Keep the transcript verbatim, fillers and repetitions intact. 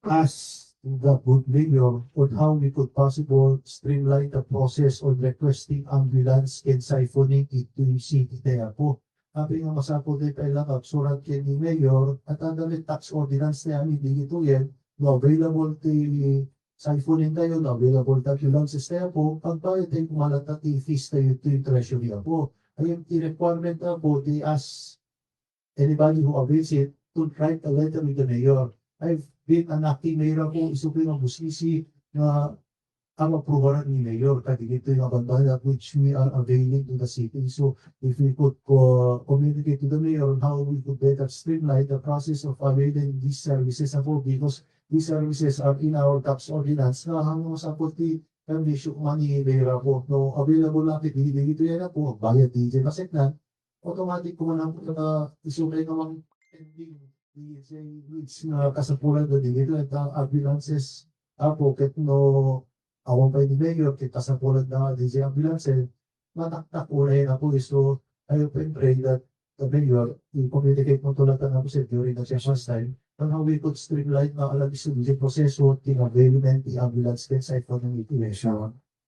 ask the good mayor on how we could possible streamline the process on requesting ambulance and siphoning into city tayo po. Sabi nga masapul tayo kailangan agsurat ken ni mayor, at ang damit tax ordinance na yan, hindi ito yan, no available ti siphoning tayo, no available ti ambulances tayo po, pagbayad tayo kumalata ti fees tayo to yung treasury po. Ayun, ti requirement na po, they ask anybody who avails it to write a letter with the mayor. I've been an acting mayor ako, isu ko yung busisi nga ang aprubaran ni mayor, kadi dito yung abandoned which we are availing to the city. So, if we could co- communicate to the mayor on how we could better streamline the process of availing these services ako, because these services are in our tax ordinance na ang mga sapot ti permission man ni mayor ako. No, available lang kadi dito yan ako, bayad di dyan maseknan. Automatic ko man ang uh, isukay naman pending D J needs nga kasapulan na din ito at ang ambulances apo ket no awan pa ni mayor ket kasapulan na D J ambulance, mataktak unay na po. So I hope and pray that the mayor will communicate mo to lahat na po sir during the session time on how we could streamline na alam isu di proseso ti availment ti ambulance ken sa economic relation.